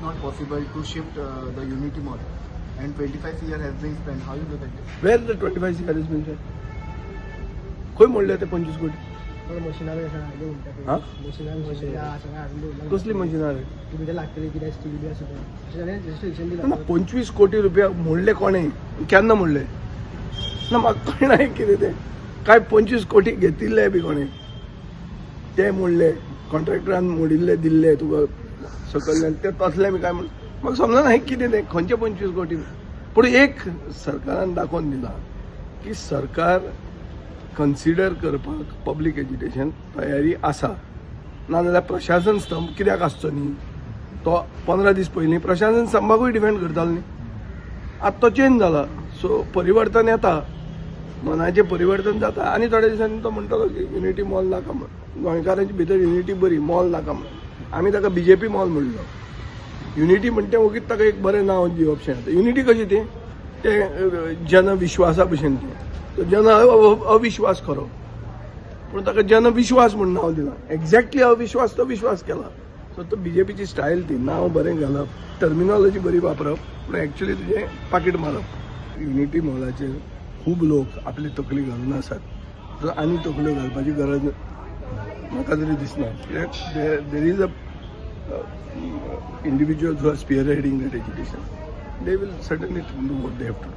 not possible to shift the Unity Mall, and 25 CR has been spent. How you look at it? Where the 25 CR is been? खंय मोडले ते 25 कोटी? हा? कसली मशिनां रे? लागतली कितें स्टील बी आसा तें अशें ताणें रजिस्ट्रेशन ना. दिलां. 25 कोटी रुपया मोडले कोणे, केन्ना मोडले ना, म्हाका कळना कितें तें. काय 25 कोटी घेतिल्ले बी कोणे ते मोडले, कॉन्ट्रॅक्टरान मोडिल्ले दिल्ले तुका सकयल्यान ते तसले बी काय म्हण म्हाका समजना हें कितें तें, खंयचे 25 कोटी. पूण एक सरकारान दाखोवन दिलां की सरकार कन्सिडर करपाक पब्लीक एजिटेशन तयारी आसा. नाजाल्यार प्रशासन स्तंभ कित्याक आसचो न्ही? तो 15 दीस पयलीं प्रशासन स्तंभाकूय डिफेंड करतालो न्ही, आतां तो चेंज जाला. सो परिवर्तन येता, मनाचें परिवर्तन जाता आनी थोड्या दिसांनी तो म्हणटलो की युनिटी मॉल नाका म्हण, गोंयकारांची भितर युनिटी बरी, मॉल नाका म्हण. आमी ताका बीजेपी मॉल म्हणलो. युनिटी म्हणटे वगीत ताका एक बरें नांव दिवप शें जाता. युनिटी कशी ती, तें जनविश्वासा भशेन तें. तो जन अविश्वास खरो, पूण ताका जनविश्वास म्हूण नांव दिलां. एक्झॅक्टली अविश्वास तो विश्वास केला. सो तो बीजेपीची स्टायल ती, नांव बरें घालप, टर्मिनॉलॉजी बरी वापरप, पूण एक्चुली तुजें पाकीट मारप. युनिटी मॉलाचेर खूब लोक आपली तकली घालून आसात, सो आनी तकल्यो घालपाची गरज म्हाका तरी दिसना, कित्याक there is a individuals who are spearheading that agitation. They will certainly do what they have to.